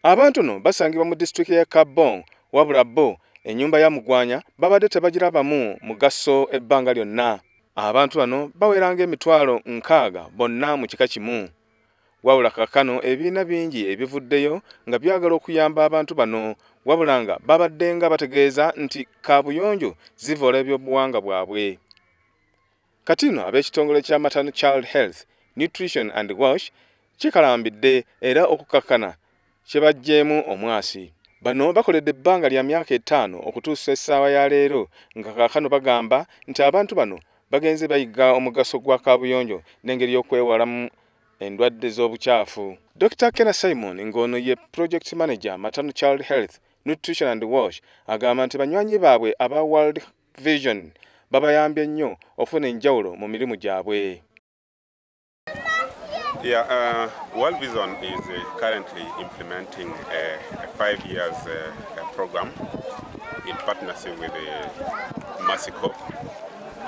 Abantu nno basangibwa mu disitulikiti ya Kaabong, wabula bo ennyumba ya Mugwanya babadde tebagirabamu mugaso ebbanga lyonna. Abantu bano bawera ng'emitwalo 60 bonna mu kika kimu. Wabula kaakano ebibiina bingi ebivuddeyo nga byagala okuyamba abantu bano, wabula nga babadde nga bategeeza nti kaabuyonjo zivoola ebyobuwangwa bwabwe. Kati nno ab'ekitongole kya Maternal Child Health, Nutrition and WASH kikalambidde era okukakkana kye baggyeemu omwasi. Bano bakoledde ebbanga lya myaka 5 okutuusa essaawa ya leero, nga kaakano bagamba nti abantu bano bagenze bayiga omugaso gwa kaabuyonjo n'engeri y'okwewalamu endwadde z'obukyafu. Dr Kena Simon, ng'ono ye project manager, Maternal Child Health, Nutrition and WASH, agamba nti banywanyi baabwe aba World Vision babayambye nnyo okufuna enjawulo mu mirimu gyabwe. Yeah, World Vision is currently implementing a 5 years program in partnership with the Mercy Corps.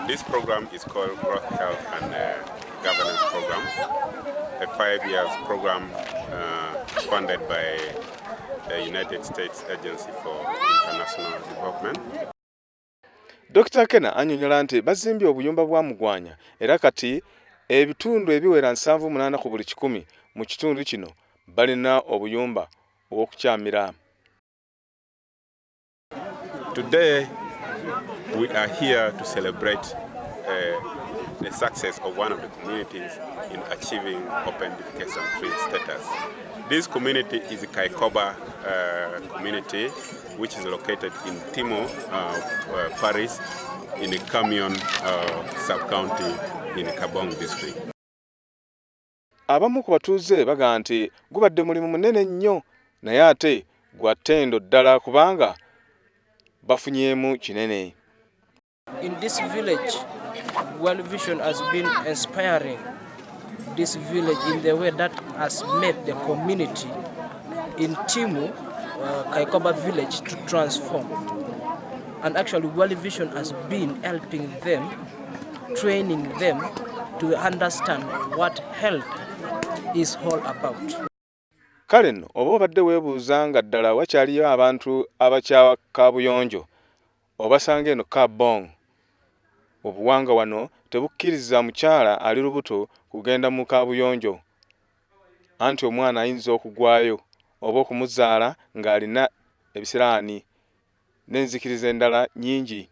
This program is called Growth, Health and Governance Program, a 5 years program funded by the United States Agency for International Development. Dr Kena annyonnyola nti bazimbye obuyumba bwa Mugwanya era kati ebitundu ebiwera 78 ku buli kikumi mu kitundu kino balina obuyumba obw'okukyamira. Today, we are here to celebrate the success of one of the communities in achieving open defecation free status. This community is Kaikoba community, which is located in Timo Parish in the Kamion sub-county in Kaabong district. Abamu ku batuuze bagamba nti gubadde mulimu munene nnyo naye ate gwa ttendo ddala kubanga bafunyeemu kinene. In this village, World Vision has been inspiring this village in the way that has made the community in Timu, Kaikoba village, to transform. And actually, World Vision has been helping them, training them to understand what health is all about. Kale nno oba obadde weebuuza nga ddala wakyaliyo abantu abakyawa kaabuyonjo, obasanga eno Kaabong. Obuwangwa wano tebukkiriza mukyala ali lubuto kugenda mu kaabuyonjo, anti omwana ayinza okugwayo oba okumuzaala ng'alina ebisiraani n'enzikiriza endala nnyingi.